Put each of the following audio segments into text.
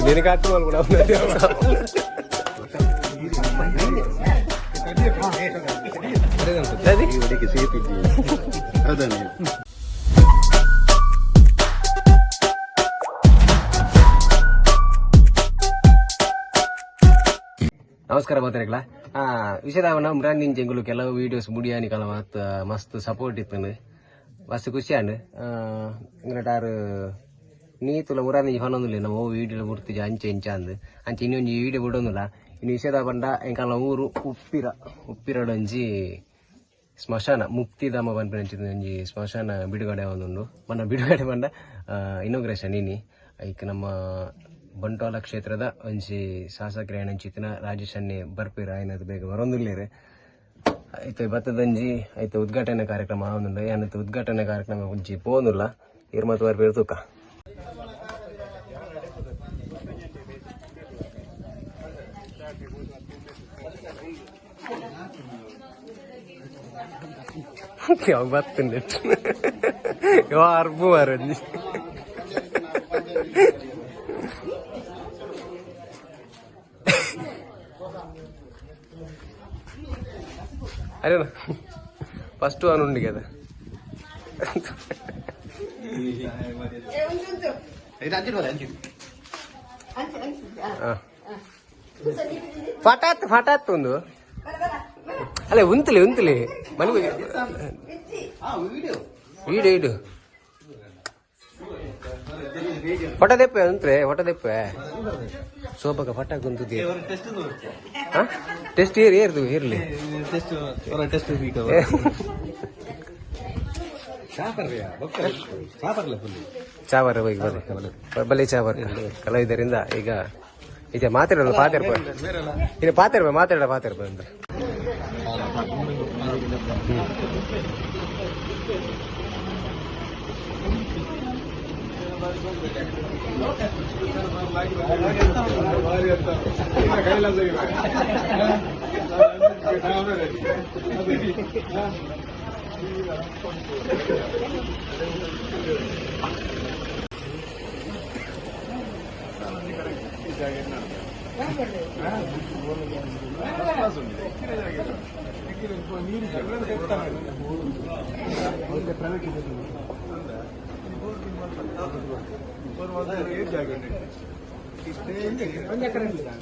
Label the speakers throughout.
Speaker 1: ನಿನಗೆ ಕೂಡ.
Speaker 2: ಹೌದಾ?
Speaker 1: ನಮಸ್ಕಾರ ಮಾತಾಡಕ್ಲ. ವಿಷಯದಾವನ ಮುರಾಂದಿನ ಜಂಗುಲು ಕೆಲವು ವೀಡಿಯೋಸ್ ಮುಡಿಯಾನಿ ಕಲ ಮಸ್ತ್ ಮಸ್ತ್ ಸಪೋರ್ಟ್ ಇತ್ತು, ಮಸ್ತ್ ಖುಷಿ ಆಂಡ್. ಇಂಗ್ಲಟಾರು ನೀತುಲ ಮುರಾಂದಿಂಜಿ ಪನೊಂದುಲ್ಲ, ನಮ್ಮ ವೀಡಿಯೋ ಬುಡ್ತಿಜ ಅಂಚೆ ಇಂಚ ಅಂದ್. ಅಂಚೆ ಇನ್ನೊಂಜಿ ವೀಡಿಯೋ ಬಿಡೊಂದುಲ್ಲ. ಇನ್ನು ವಿಷಯದ ಪಂಡ ಎಂಕಲ್ನ ಊರು ಉಪ್ಪಿರ, ಉಪ್ಪಿರಡೊಂಜಿ ಸ್ಮಶಾನ ಮುಕ್ತಿಧಾಮ ಪನ್ಪಿನಂಚಿನ ಒಂಜಿ ಸ್ಮಶಾನ ಬಿಡುಗಡೆ ಒಂದುಂಡು. ಮನ್ನ ಬಿಡುಗಡೆ ಪಂಡ ಇನಾಗ್ರೇಷನ್ ಇನಿ. ಐಕ್ ನಮ್ಮ ಬಂಟ್ವಾಳ ಕ್ಷೇತ್ರದ ಒಂಜಿ ಶಾಸಕರಾಯಿನಂಚಿತ್ತಿನ ರಾಜೇಶ್ ಅಣ್ಣೆ ಬರ್ಪೇರು. ಆಯ್ನದು ಬೇಗ ಬರೊಂದುಲ್ಲೆರ್. ಐತೆ ಬತ್ತದಂಜಿ ಐತೆ ಉದ್ಘಾಟನೆ ಕಾರ್ಯಕ್ರಮ ಆವೊಂದುಂಡು. ಯಾನತ್ ಉದ್ಘಾಟನೆ ಕಾರ್ಯಕ್ರಮ ಒಂಜಿ ಪೋವೊಂದುಲ್ಲ. ಇರ್ ಮತ್ ಬರ್ಪೇರು ತೂಕ. ಯಾವ ಬತ್ತುಂಡು ಅರ್ಬು ಮಾರಂಜಿ. అరే, ఫస్ట్ వన్ ఉండి కదా. ಫಟಾತ್ ಫಟಾತ್ ಒಂದು ಅಲ್ಲ, ಉಂತಲಿ ಉಂತಲಿ ಮನೆ ಈಡು ಈಡು ಫೋಟೋ ದೆಪ್ಪೆ ಉಂತ್ರೆ, ಫೋಟೋ ದೆಪ್ಪೆ. ಸೋಪಕ ಫಟ ಕುಂತುದಿ. ಟೆಸ್ಟ್ ಏರ್ ಏರ್ದು ಇರ್ಲಿ. ಚಾವರ ಹೋಗಿ ಬರ್ರಿ, ಬಲೆ ಚಾವರ್ ಕಲಾವಿದರಿಂದ. ಈಗ ಈಗ ಮಾತಾಡಲ್ಲ, ಪಾತಿರ್ಪ ಇನ್ನು ಪಾತಿರ್ಪ ಮಾತಾಡ ಪಾತಿರ್ಪ ಅಂದ್ರೆ.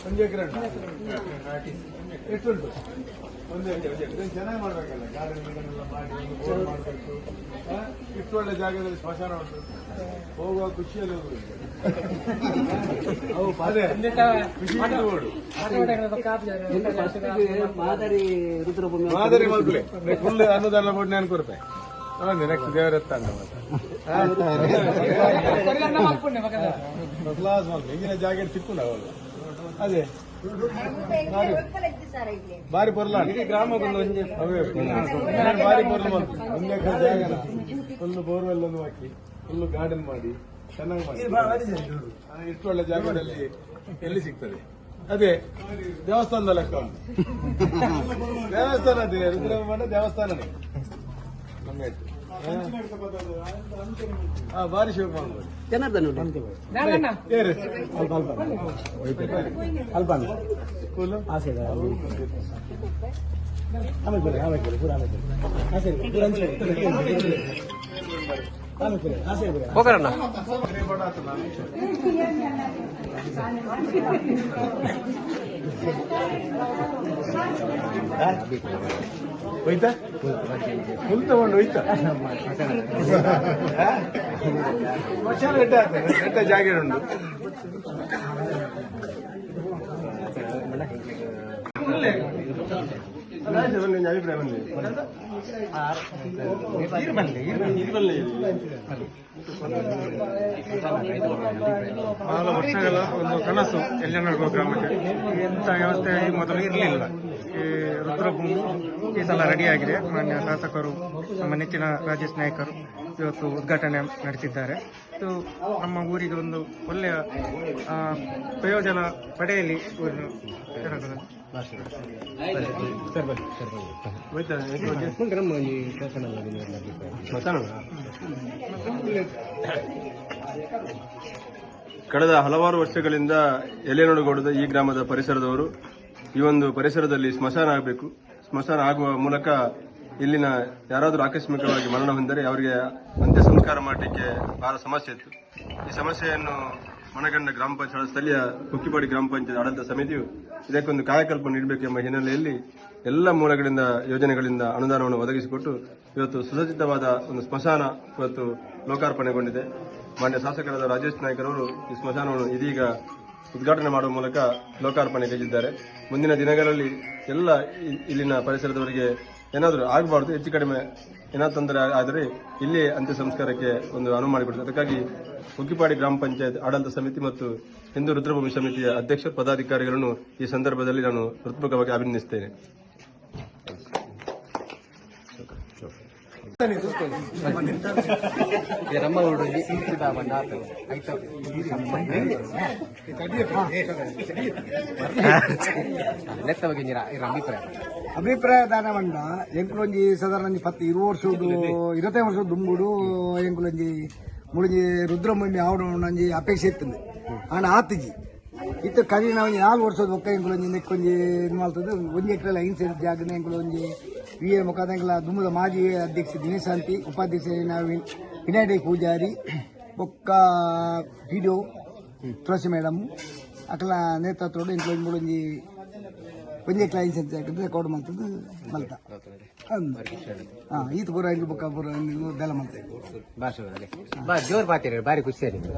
Speaker 2: 1 ಎಕರೆ. ಎಷ್ಟು ಉಂಟು? 1 ಎಕರೆ. ಇದನ್ನು ಚೆನ್ನಾಗಿ ಮಾಡ್ಬೇಕಲ್ಲ, ಗಾರ್ಡನ್ ಗಿಡನ್ ಎಲ್ಲ ಮಾಡಿ ಒಂದು ಬೋರ್ ಮಾಡಬೇಕು. ಇಷ್ಟು ಒಳ್ಳೆ ಜಾಗದಲ್ಲಿ ಸ್ಮಶಾನ ಉಂಟು, ಹೋಗುವ ಖುಷಿಯಲ್ಲಿ ಹೋಗುದು. ಅದೇ ಖುಷಿ.
Speaker 3: ಮಾದರಿ ರುದ್ರಭೂಮಿ.
Speaker 2: ಮಾದರಿ ಮಲ್ಪಲೆ, ಫುಲ್ ಅನುದಾನ ಕೊಟ್ಟು ನಾನು ಕೊಡ್ತೆ. ನೆಕ್ಸ್ಟ್ ದೇವರ ಎತ್ತ ಕ್ಲಾಸ್ ಮಲ್ಪಲೆ. ಈಗಿನ ಜಾಗ ಚಿಕ್ಕುಂಡ ಅವಲ್ಲ. ಅದೇ ಬಾರಿ ಪೊರ್ಲ ಗ್ರಾಮಕ್ಕೊಂದು ಬಾರಿ ಪೊರ್ಲು ಮಲ್ಪು. 1 ಎಕರೆ ಜಾಗನ ಫುಲ್ ಬೋರ್ವೆಲ್ ಒಂದು ಹಾಕಿ, ಫುಲ್ ಗಾರ್ಡನ್ ಮಾಡಿ, ಚೆನ್ನಾಗಿ ಮಾಡಿ. ಇಷ್ಟು ಒಳ್ಳೆ ಜಾಗದಲ್ಲಿ ಎಲ್ಲಿ ಸಿಗ್ತದೆ? ಅದೇ ದೇವಸ್ಥಾನದ ಲೆಕ್ಕ ಉಂಟು. ದೇವಸ್ಥಾನ ಅದೇ ರುದ್ರಮಠ ದೇವಸ್ಥಾನನೇ ನಮ್ಮ. ಹಾ, ಬಾರಿ ಶಿವಕುಮಾರ್.
Speaker 3: ಜನಾರ್ದನ್.
Speaker 2: ಏರು ಅಲ್ಪ ಸ್ಕೂಲು.
Speaker 1: ಹೋಗರಣ್ಣ.
Speaker 2: ಹೋಯ್ತಾ? ಫುಲ್ ತಗೊಂಡು ಹೋಯ್ತಾ? ಸ್ಮಶಾನ ಎಡ್ಡೆ ಆಗ್ತದೆ, ಎಡ್ಡೆ ಜಾಗ ಉಂಟು. ಅಭಿಪ್ರಾಯ ಬಂದಿದೆ.
Speaker 4: ಬಹಳ ವರ್ಷಗಳ ಒಂದು ಕನಸು ಎಲ್ಯನಡ್ಗೋ ಗ್ರಾಮಕ್ಕೆ. ಇಂಥ ವ್ಯವಸ್ಥೆ ಈ ಮೊದಲು ಇರಲಿಲ್ಲ. ಈ ರುದ್ರಭೂಮಿ ಈ ಸಲ ರೆಡಿಯಾಗಿದೆ. ಮಾನ್ಯ ಶಾಸಕರು, ನಮ್ಮ ನೆಚ್ಚಿನ ರಾಜೇಶ್ ನಾಯ್ಕರು ಇವತ್ತು ಉದ್ಘಾಟನೆ ನಡೆಸಿದ್ದಾರೆ. ಇದು ನಮ್ಮ ಊರಿಗೆ ಒಂದು ಒಳ್ಳೆಯ ಪ್ರಯೋಜನ ಪಡೆಯಲಿ ಊರಿನ ಜನಗಳು.
Speaker 1: ಸರ್, ಬನ್ನಿ ಸರ್, ಬನ್ನಿ. ಮುಂದೆ ನಮ್ಮ ಈ ಶಾಸನ ಅಭಿಪ್ರಾಯ.
Speaker 5: ಕಳೆದ ಹಲವಾರು ವರ್ಷಗಳಿಂದ ಎಲೆನಡುಗೋಡದ ಈ ಗ್ರಾಮದ ಪರಿಸರದವರು ಈ ಒಂದು ಪರಿಸರದಲ್ಲಿ ಸ್ಮಶಾನ ಆಗಬೇಕು, ಸ್ಮಶಾನ ಆಗುವ ಮೂಲಕ ಇಲ್ಲಿನ ಯಾರಾದರೂ ಆಕಸ್ಮಿಕವಾಗಿ ಮರಣ ಹೊಂದರೆ ಅವರಿಗೆ ಅಂತ್ಯ ಸಂಸ್ಕಾರ ಮಾಡಲಿಕ್ಕೆ ಬಹಳ ಸಮಸ್ಯೆ ಇತ್ತು. ಈ ಸಮಸ್ಯೆಯನ್ನು ಮನಗಂಡ ಗ್ರಾಮ ಪಂಚಾಯತ್, ಸ್ಥಳೀಯ ಕುಕ್ಕಿಪಾಡಿ ಗ್ರಾಮ ಪಂಚಾಯತ್ ಆಡಳಿತ ಸಮಿತಿಯು ಇದಕ್ಕೊಂದು ಕಾಯಕಲ್ಪ ನೀಡಬೇಕು ಎಂಬ ಹಿನ್ನೆಲೆಯಲ್ಲಿ ಎಲ್ಲ ಮೂಲಗಳಿಂದ, ಯೋಜನೆಗಳಿಂದ ಅನುದಾನವನ್ನು ಒದಗಿಸಿಕೊಟ್ಟು ಇವತ್ತು ಸುಸಜ್ಜಿತವಾದ ಒಂದು ಸ್ಮಶಾನ ಇವತ್ತು ಲೋಕಾರ್ಪಣೆಗೊಂಡಿದೆ. ಮಾನ್ಯ ಶಾಸಕರಾದ ರಾಜೇಶ್ ನಾಯ್ಕರವರು ಈ ಸ್ಮಶಾನವನ್ನು ಇದೀಗ ಉದ್ಘಾಟನೆ ಮಾಡುವ ಮೂಲಕ ಲೋಕಾರ್ಪಣೆಗೈದಿದ್ದಾರೆ. ಮುಂದಿನ ದಿನಗಳಲ್ಲಿ ಎಲ್ಲ ಇಲ್ಲಿನ ಪರಿಸರದವರಿಗೆ ಏನಾದರೂ ಆಗಬಾರ್ದು, ಹೆಚ್ಚು ಕಡಿಮೆ ಏನಾದ್ರು ತೊಂದರೆ ಆದರೆ ಇಲ್ಲಿ ಅಂತ್ಯ ಸಂಸ್ಕಾರಕ್ಕೆ ಒಂದು ಅನುವು ಮಾಡಿಕೊಡ್ತಾರೆ. ಅದಕ್ಕಾಗಿ ಉಕ್ಕಿಪಾಡಿ ಗ್ರಾಮ ಪಂಚಾಯತ್ ಆಡಳಿತ ಸಮಿತಿ ಮತ್ತು ಹಿಂದೂ ರುದ್ರಭೂಮಿ ಸಮಿತಿಯ ಅಧ್ಯಕ್ಷ, ಪದಾಧಿಕಾರಿಗಳನ್ನು ಈ ಸಂದರ್ಭದಲ್ಲಿ ನಾನು ಹೃತ್ಪೂರ್ವಕವಾಗಿ ಅಭಿನಂದಿಸುತ್ತೇನೆ.
Speaker 1: ಇದು ನಮ್ಮ ಊರು ಮುಕ್ತಿಧಾಮ ಆತು ಆಯ್ತು. ನೆತ್ತ ಬಗ್ಗೆ ಇರ ಅಭಿಪ್ರಾಯ.
Speaker 6: ಅಭಿಪ್ರಾಯ ದಾನವಂಡ ಎಂಕುಲೊಂಜಿ ಸಾಧಾರಣ ಒಂಜಿ 10 20 ವರ್ಷದ, 25 ವರ್ಷದ ದುಂಬುಡು ಎಂಕುಲೊಂಜಿ ಮುಳುಂಜಿ ರುದ್ರಭೂಮಿ ಆವಡ ಒಂಜಿ ಅಪೇಕ್ಷೆ ಇತ್ತಂದೆ. ಆಂಡ ಆತಿಜಿ ಇತ್ತು. ಕರಿನ ಒಂಜಿ 4 ವರ್ಷದ ಬೊಕ್ಕ ಎಂಕುಲೊಂಜಿ ನೆಕ್ಕೊಂಜಿ ಇದು ಮಲ್ತದ್ದು. 1 ಎಕರೆ 5 ಸೆಂಟ್ ಜಾಗನ ಎಂಕುಲೊಂಜಿ ವಿ ಎ ಮುಖಾಂತರ ಎಂಕುಲ ದುಂಬುದ ಮಾಜಿ ಅಧ್ಯಕ್ಷ ದಿನೇಶ್ ಶಾಂತಿ, ಉಪಾಧ್ಯಕ್ಷ ವಿನಾಯಕ ಪೂಜಾರಿ, ಬೊಕ್ಕ ಪಿಡಿಒ ತುಳಸಿ ಮೇಡಮ್ ಅಕಲ ನೇತೃತ್ವಡು ಎಂಕುಲೊಂಜಿ ಮುಳುಂಜಿ 1 ಎಕರೆ 5 ಸೆಂಟ್ ಜಾಗ ರೆಕಾರ್ಡ್ ಮಲ್ತದ್ದು ಮಲ್ತ. ಈತ ಪೂರ ಎಂಕುಲು ಬೊಕ್ಕ ಪೂರ ಬೆಲ ಮಲ್ತ.
Speaker 1: ಭಾಷೆ ಬಾ, ಜೋರ್ ಬಾತೀರಿ, ಬಾರಿ ಖುಷಿ ಆಗಿದೆ.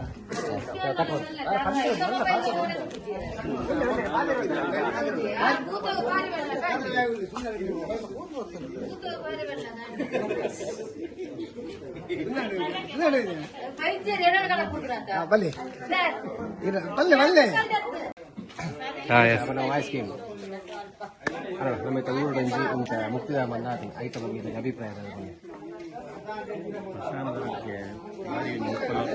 Speaker 6: ಬಲ್ಲೆ ಬಲ್ಲೆ ಬಲ್ಲೆ.
Speaker 1: ನಮ್ಮ ವಾಯ್ಸ್ ಗೇಮ್ ಅಲ್ಲ, ನಮ್ಮ ಊರುಡಂಜಿ ಇಂಥ ಮುಕ್ತಿಧಾಮ ಆತು, ಐತ ಬಗ್ಗೆ ಇದರ ಅಭಿಪ್ರಾಯ ಬಗ್ಗೆ.
Speaker 7: ಸ್ಮಶಾನದ ಬಗ್ಗೆ ಭಾರಿ 34 ವರ್ಷ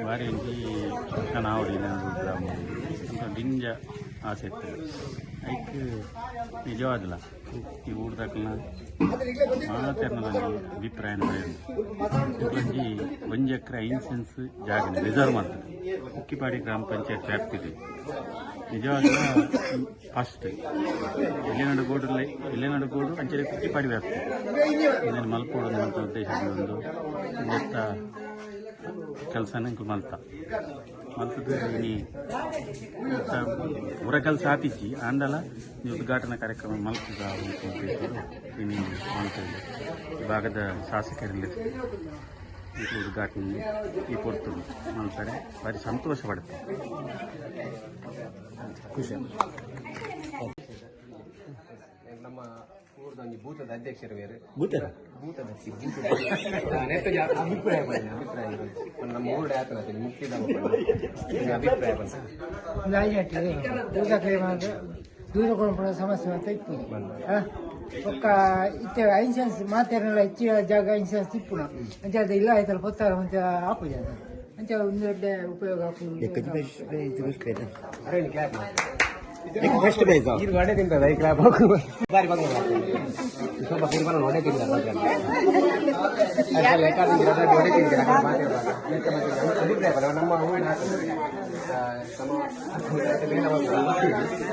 Speaker 7: ಭಾರಿ ಒಂಜಿ ಸ್ಮಶಾನ ಆವಡಿ ಗ್ರಾಮ ಅಂತ ದಿಂಜ ಆಸೆ ಇತ್ತು. ಐಕ್ ನಿಜವಾದಲ ಈ ಊರ್ದಕ್ಲ ಮಾತೆರ್ನಲ ಅಭಿಪ್ರಾಯ ಒಂಜಿ 1 ಎಕರೆ 5 ಸೆನ್ಸ್ ಜಾಗ ರಿಸರ್ವ್ ಮಾಡ್ತದೆ ಕುಕ್ಕಿಪಾಡಿ ಗ್ರಾಮ ಪಂಚಾಯತ್ ವ್ಯಾಪ್ತಿದೆ. ನಿಜವಾಗ್ಲೂ ಫಸ್ಟ್ ಎಲೆನಡುಗೋಡು, ಎಲೆನಡುಗೋಡು ಅಂಚನೆ ಕುಕ್ಕಿಪಾಡಿ ವ್ಯಾಪ್ತಿ ಇದನ್ನು ಮಲ್ಪೋಡು ಅಂತ ಉದ್ದೇಶ. ಒಂದು ಇಂದೆತ್ತ ಕೆಲಸನ ಇಂಕುಲು ಮಲ್ತ ಮಲ್ತದ್ದು. ಇನಿ ಪೂರ ಕೆಲಸ ಆತಿಜ್ಜಿ ಆಂಡಲ ಈ ಉದ್ಘಾಟನಾ ಕಾರ್ಯಕ್ರಮ ಮಲ್ಪುದ ಅಂತ ಉದ್ದೇಶ ಇನಿ ಮಲ್ತದೆ. ಈ ಭಾಗದ ಶಾಸಕರಲ್ಲಿ ಈ ಉದ್ಘಾಟನೆ ಈ ಪೊರ್ತು ಮಲ್ತಾರೆ, ಭಾರಿ ಸಂತೋಷ ಪಡುತ್ತೆ.
Speaker 1: ಖುಷಿ. ನಮ್ಮ ಊರ್ದ ಒಂಜಿ ಬೂತದ ಅಧ್ಯಕ್ಷರು ಬೇರೆ. ಭೂತದ ಭೂತದ ಭೂತದ ನೆತ್ತ ಅಭಿಪ್ರಾಯ ಬನ್ನಿ, ಅಭಿಪ್ರಾಯ ಬನ್ನಿ. ನಮ್ಮ ಊರು ಆತನ ಮುಕ್ತಿಧಾಮ ಬನ್ನಿ, ಅಭಿಪ್ರಾಯ ಬನ್ನಿ.
Speaker 8: ದೂರ ಕೊಡ್ಪುನ ಸಮಸ್ಯೆ ಅಂತ ಇಪ್ಪು ಬೊಕ್ಕ ಇತ್ತೆ 5 ಸೆನ್ಸ್ ಮಾತೆರ್ನಲ ಹೆಚ್ಚಿನ ಜಾಗ 5 ಸೆನ್ಸ್ ಇಪ್ಪುನ ಅಂಚ ಇಲ್ಲ ಆಯ್ತಲ್ಲ ಪೊತ್ತಾರ ಅಂಚ ಆಪುಜ ಅಂಚ ಒಂದು ಎಡ್ಡೆ ಉಪಯೋಗ ಆಪುಂಡು.
Speaker 1: ಅರೆ ಕ್ಲಾಪ್ ಇದು ವಡೆ ತಿಂತದ ಈ ಕ್ಲಾಪ್ ಬಾರಿ ಬಂಗ ಸ್ವಲ್ಪ ಕುರ್ಬಾನ ವಡೆ ತಿಂತಾರೆ. ವಡೆ ತಿಂತೀರ ಅಭಿಪ್ರಾಯ ಬಲ್ಲ. ನಮ್ಮ ಊರಿನ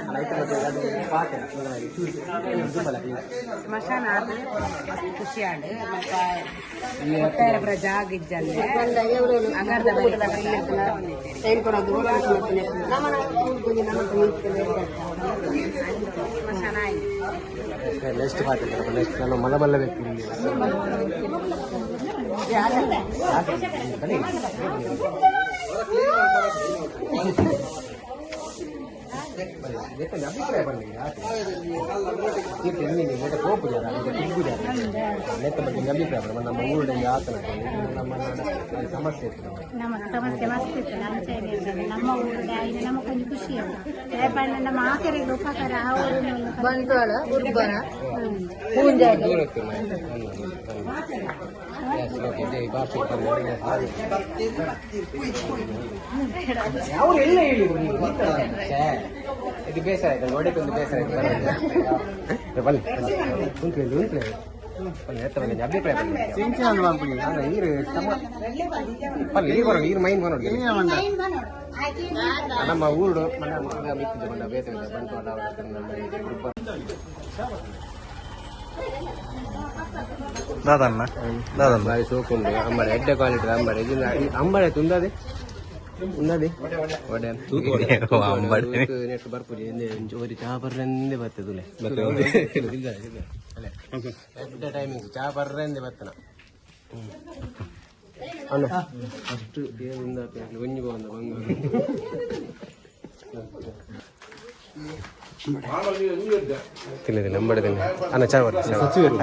Speaker 1: ನಮ್ಮ ಪಾತ್ರ.
Speaker 9: ಸ್ಮಶಾನ ಆದ್ರೆ ಮಸ್ತ್ ಖುಷಿ ಆಂಡ್. ಮತ್ತೆ ಒಟ್ಟಾರೆ ಪೂರ ಜಾಗ ಇಜ್ಜಂದೆ ಅಂಗಾರದ ಬರಿ ಸ್ಮಶಾನ ಆಯ್ತು.
Speaker 1: ನೆಕ್ಸ್ಟ್ ಮಾತಾಡ್ತಾರೆ. ನೆಕ್ಸ್ಟ್ ನಾನು ಮಲ್ಲ ಮಲ್ಲ ವ್ಯಕ್ತಿ ಇಲ್ಲಿ. ಬನ್ನಿ. ಅಭಿಪ್ರಾಯ ಪನ್ಲೆ ಈರ್ ಪೋಪು ಜರ ತಿಗ್ಗು ಜರ ನೆತ್ತ ಬಗ್ಗೆ ಅಭಿಪ್ರಾಯ ಪನ್ಲೆ ನಮ್ಮ ಊರುಡೆ ಆತನ ನಮ್ಮ ಸಮಸ್ಯೆ ಇತ್ತು.
Speaker 10: ನಮ್ಮ ಸಮಸ್ಯೆ ಮಸ್ತ್ ಇತ್ತು ಅಂಚೆ ನಮ್ಮ ಊರುಡೆ ಆಯ್ನ ನಮಕ್ ಒಂಜಿ ಖುಷಿ ಉಂಟು ದಾಯೆ ನಮ್ಮ ಮಾತೆರೆಗ್ ಉಪಕಾರ ಆವೊಡು.
Speaker 9: ಬಂಟ್ವಾಳ ಉರ್ಬನ ಪೂಂಜಾಡಿ.
Speaker 1: ದೂರ ಇತ್ತು. ಅವರು ಎಲ್ಲ ಹೇಳಿದ್ರು ನೀವು. ಇದು ಬೇಸರ ಆಯ್ತು, ಒಡೆಕೊಂದು ಬೇಸರ ಆಯ್ತು. ಬನ್ನಿ ಬನ್ನಿ, ಉಂಟ್ಲೆ ಉಂಟ್ಲೆ ಬನ್ನಿ. ಎತ್ತ ಬನ್ನಿ, ಅಭಿಪ್ರಾಯ ಬನ್ನಿ. ಈರು ಪಲ್ಲಿ ಈರು ಬರೋಣ, ಈರು ಮೈನ್ ಬರೋಣ. ನಮ್ಮ ಊರು ಮನೆ ಮಿಕ್ಕಿದ್ದು ಬಂಡ ಬೇಸರ ಬಂಟ್ವಾಳ ನಮ್ಮ
Speaker 4: ದಾದಣ್ಣ ದಾದಣ್ಣ.
Speaker 1: ಬಾರಿ ಸೋಕುಂಡು ಅಂಬಡೆ, ಎಡ್ಡೆ ಕ್ವಾಲಿಟಿ ಅಂಬಡೆ. ಇದನ್ನ ಅಂಬಡೆ ತುಂದದೆ ಉಂದದೆ ವಡೆ.
Speaker 4: ಅಂಬಡೆ.
Speaker 1: ನೆಟ್ ಬರ್ಪುಜಿ ಒಂಜಿ ಚಾ ಬರ್ರೆಂದೇ ಬರ್ತದೆ. ಎಡ್ಡೆ ಟೈಮಿಂಗ್ ಚಾ ಬರ್ರೆಂದೇ ಬರ್ತನ ಅಣ್ಣ. ಫಸ್ಟ್ ಒಂಜಿ ಬಂದ ಬಂಗ ತಿನ್ನದಿಲ್ಲ ಅಂಬಡೆ ತಿನ್ನ ಅಣ್ಣ. ಚಾ ಬರ್ರಿ. ಸಚಿವರು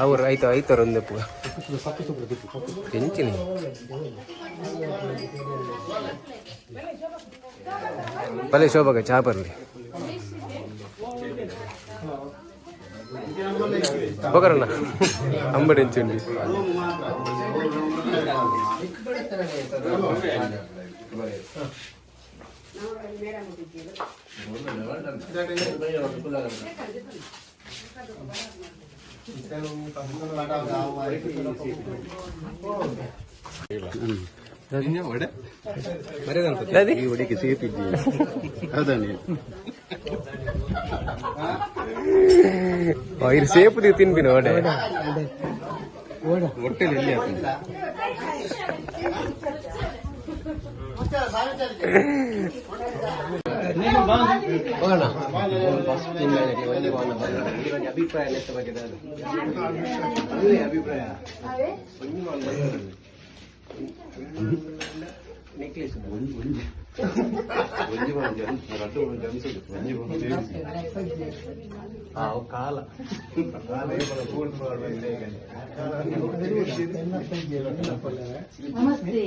Speaker 1: ಅವರು ಆಯ್ತು ಆಯ್ತು ಒಂದೇ ಪೂ ಎಂಚಿನಿ ಬಲೆ ಶೋಭಾಗ ಚಾ ಬರ್ಲಿ ಹೋಗರಣ್ಣ. ಅಂಬಡಿ ಎಂಚುಂಡಿ. ಇರು ಸೇಪು ತಿನ್ಬಿನ ವಡೆ. ಹೋಗೋಣ. ಫಸ್ಟ್ ಒಂಜಿ ಅಭಿಪ್ರಾಯ ನೆತ್ತ ಬಗ್ಗೆ ದಾದ? ಅದುವೇ ಅಭಿಪ್ರಾಯ. ನೆಕ್ಲೇಸ್. ಕಾಲ.
Speaker 10: ನಮಸ್ತೆ.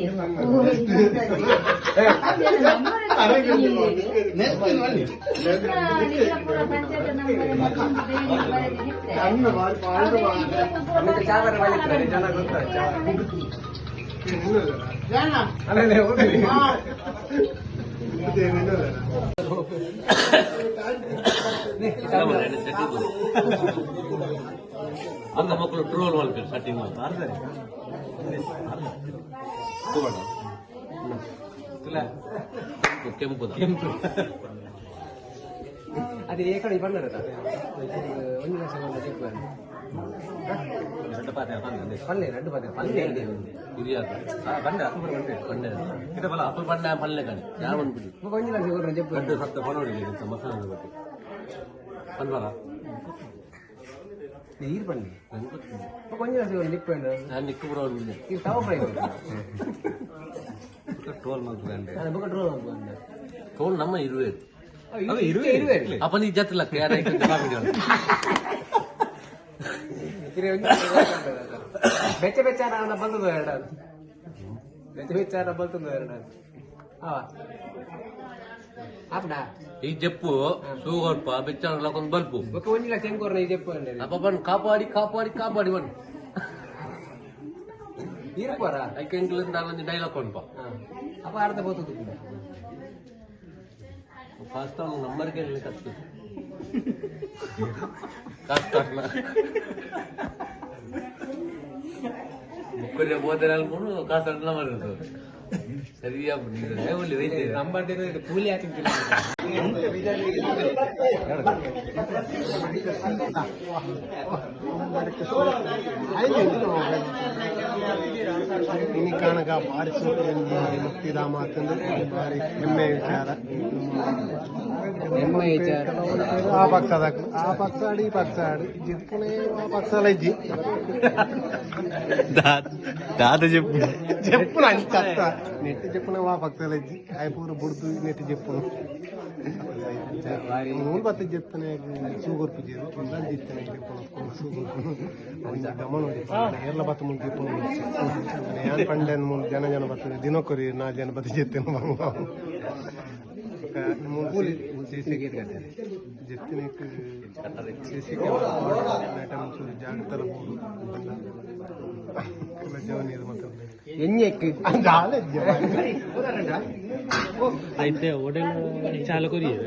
Speaker 1: ಜನ ಗೊತ್ತಾ ಅಲ್ಲ ಹೋಗಲಿ.
Speaker 7: ಅಂಗ ಮಕ್ಕಳು ಟ್ರೋಲ್ ಮಾಡ್ತಾರೆ ಸೆಟ್ಟಿಂಗ್ ಕೆಂಪು ಕೆಂಪು.
Speaker 1: ಅದೇ ಈ ಕಡೆ ಬಂದರ ಒಂದು ಲಕ್ಷ ಬಂದ ಚೆಕ್.
Speaker 7: ಎರಡು ಪಾತೆ
Speaker 1: ಪಲ್ಲೆ ಎರಡು ಪಾತೆ ಪಲ್ಲೆ.
Speaker 7: ಬಂಡೆ ಅಪ್ಪು ಬಂಡೆ ಬಂಡೆ ಇದು ಬಲ ಅಪ್ಪು ಬಂಡೆ ಪಲ್ಲೆ ಕಡೆ ಯಾರು ಬಂದ್ಬಿಡಿ.
Speaker 1: ಒಂಜಿ ಲಕ್ಷ ಕೊಡ್ರೆ ಜಪ್ಪು.
Speaker 7: ದೊಡ್ಡ ಸತ್ತ ಪನೋಡಿ ಮಸಾಲ ಬಗ್ಗೆ ಬಂದ್ಬಾರ.
Speaker 1: ನೀರು ಬನ್ನಿ ಒಂಜಿ ಲಕ್ಷ ಕೊಡ್ರೆ ನಿಪ್ಪು.
Speaker 7: ನಾನು ನಿಕ್ಕು ಬರೋ.
Speaker 1: ಇದು ತವ ಫ್ರೈ.
Speaker 7: ಟೋಲ್ ಮಾಡ್ಕೊಂಡು.
Speaker 1: ಬೊಕ್ಕ ಟ್ರೋಲ್ ಮಾಡ್ಕೊಂಡು.
Speaker 7: ಟೋಲ್ ನಮ್ಮ ಇರುವೆ.
Speaker 1: ಇರುವೆ ಇರುವೆ.
Speaker 7: ಅಪ್ಪ ನೀ ಜತ್ತಿಲಕ್ಕ ಯಾರ.
Speaker 1: ಬೆಚ್ಚ ಬೆಚ್ಚ ಬಂದದ್ದು ಎರಡು ಬೆಚ್ಚ ಬೆಚ್ಚ ಬಲ್ತದ್ದು ಎರಡು ಆಪಡ.
Speaker 7: ಈ ಜಪ್ಪು ಸೂಗಲ್ಪ ಬೆಚ್ಚ ಬಲ್ಪು.
Speaker 1: ಬೊಕ್ಕ ಒಂಜಿ ಲಕ್ಷ ಹೆಂಗ್ ಈ ಜಪ್ಪು ಅಂದ್ರೆ.
Speaker 7: ಅಪ್ಪ ಬನ್ ಕಾಪಾಡಿ ಕಾಪಾಡಿ ಕಾಪಾಡಿ ಬನ್.
Speaker 1: ಇರ್ಪೋರ.
Speaker 7: ಐಕೆ ಎಂಕ್ಲಿಂದ ನಾನೊಂದು ಡೈಲಾಗ್ ಉಂಪ.
Speaker 1: ಅಪ್ಪ ಅರ್ಧ ಬೋತದ್ದು.
Speaker 7: ಫಸ್ಟ್ ಅವ್ನು ನಂಬರ್ ಕೇಳಲಿಕ್ಕೆ ಕತ್ತು ಕಷ್ಟ. ಮುಕ್ಕರೆ ಬೋದರೆ ಅನ್ಕೊಂಡು ಕಾಸು ನಂಬರ್ ಇರ್ತದೆ ಸರಿಯಾ.
Speaker 1: ನಂಬರ್ ಕೂಲಿ ಹಾಕಿಲ್ಲ.
Speaker 2: ಇನಿ ಕಾಣಗ ಬಾರಿ ಮುಕ್ತಿಧಾಮ ಅಂತಂದ್ರೆ ಬಾರಿ ಹೆಮ್ಮೆಯ ವಿಚಾರ.
Speaker 1: ಹೆಮ್ಮೆಯ ವಿಚಾರ.
Speaker 2: ಆ ಪಕ್ಷ ಆ ಪಕ್ಷ ಆಡಿ ಈ ಪಕ್ಷ ಆಡಿ ಜಿಪ್ಪುನೆ ಆ ಪಕ್ಷ ಇಜ್ಜಿ
Speaker 7: ದಾದ చెప్పు
Speaker 2: చెప్పున అంత నెట్టి చెప్పున ఆ పక్ష ఇజ్జి అయిపూరు బుಡ್ದು నెట్టి చెప్పును ಮೂರು ಬತ್ತ ಜೆತ್ತನೆ ಸೂಗೊರ್ಪು ಜೇರು ಜಿತ್ತನೆ ಸೂಗೊರ್ಪು ಗಮನ ಏರ್ಲ ಬತ್ತ ಮುಂದೆ ಜಿಪ್ಪುನು ಯಾನ್ ಪಂಡೆನ್ ಮುಂದೆ ಜನ ಜನ ಬರ್ತದೆ ದಿನಕ್ಕೊರಿ ನಾ ಜನ ಬತ್ತ ಜೆತ್ತೇನು ಜೆತ್ತಿನಕ್ ಸಿ ಸಿ ಕ್ಯಾಮ್ರಾ ಚೂರು ಜಾಗ್ರತೆ ಬೋಡು ಜವ ನೀರು ಮತ್ತೆ
Speaker 1: ಎಣ್ಣೆಕ್
Speaker 7: అయితే ಒಡೆಲ ಚಾಲು ಕೊರಿಯರು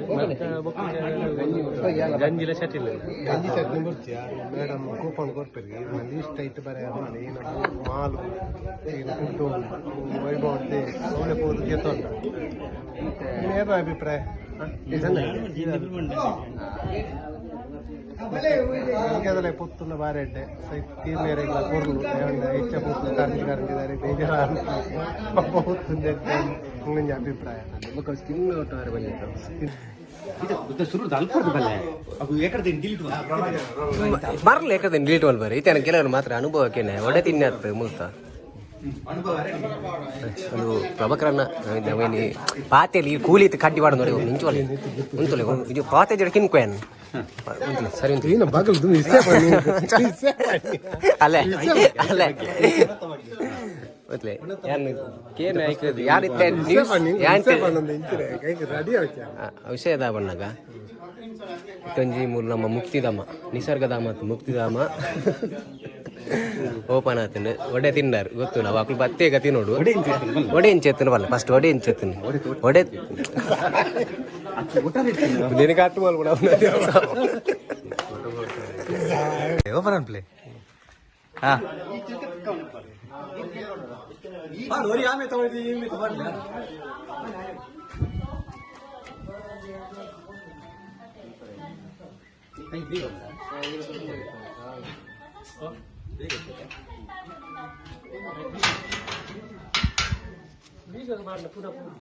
Speaker 7: ಗಂಜಿಲ ಚಟಿಲ್ಲ
Speaker 2: ಗಂಜಿ ಚಟ್ನಿ ಬರ್ತೀಯ ಮೇಡಮ್ ಕೂಪನ್ ಕೊಡ್ತಾರೆ ಲೀಸ್ಟ್ ಐತೆ ಬರ ಏನು ಮಾಲು ಏನು ಫುಡ್ಡು ವೈಭವ ಅವಳೆ ಪೂರ ಗೆತ್ತೊಂಡ ಏನು ಅಭಿಪ್ರಾಯ ಈಗಾಗಲೇ ಪೊತ್ತುನ ಬಾರೆಡ್ಡೆ ಸೈತ್ ತೀರ್ಮೇರೆಲ್ಲ ಕೊರ್ಲು ಹೆಚ್ಚ ಪೊತ್ತು ಕಾರಂಜಿ ಕಾರಂಜಿದ್ದಾರೆ ಬೇಜಾರ ಒಂಜಿ ಅಭಿಪ್ರಾಯ.
Speaker 1: ಸ್ಕಿನ್ ಮರ್ಲ ಏಕದ ಡಿಲೀಟ್ ಮಲ್ಬಾರೆ ಇತ್ತೆ ಕೆಲವರು ಮಾತ್ರ ಅನುಭವಕ್ಕೇನೆ ಒಡೆ ತಿನ್ನತ್ತು ಮುಲ್ತ ಒಂದು ಪ್ರಭಕರನ್ನ ಪಾತೆಲಿ ಕೂಲಿ ಕಡ್ಡಿ ಬಾಡ ನೋಡಿ ನಿಂಚೋಲೆ ಉಂತುಲೆ ಇದು ಪಾತೆ ಜಡ ಕಿನ್ಕೋಯನ್ ಉಂತುಲೆ ಸರಿ ಉಂತು
Speaker 2: ಏನು ಬಗಲ್ದು ಇಸ್ಸೆ ಬನ್ನಿ
Speaker 1: ಅಲ್ಲೇ ಅಲ್ಲೇ ಉಂತುಲೆ ಯಾನ್ ಕೇನ್ ಐಕ್ರದು ಯಾನ್ ಇತ್ತೆ ನ್ಯೂಸ್ ಯಾನ್
Speaker 2: ರೆಡಿ ಆಯ್ತಾ
Speaker 1: ವಿಷಯದ ಬಣ್ಣಗ ಇತ್ತೊಂಜಿ ಮೂಲು ನಮ್ಮ ಮುಕ್ತಿಧಾಮ ನಿಸರ್ಗಧಾಮ ಮುಕ್ತಿಧಾಮ ಓಪನ್ ಆತಂಡು ಒಡೆ ತಿನ್ನಾರು ಗೊತ್ತು ನಾವು ಅಕ್ಲು ಬತ್ತೇ ಗತಿ ನೋಡು ಒಡೆ ಇಂಚೆತ್ತನು ಬಲ್ಲ ಫಸ್ಟ್ ಒಡೆ ಇಂಚೆತ್ತನು ಒಡೆ ನಿನಗೆ ಆತು ಮಲ್ಪಡ
Speaker 7: ಓಪನ್ ಪ್ಲೇ ಹಾ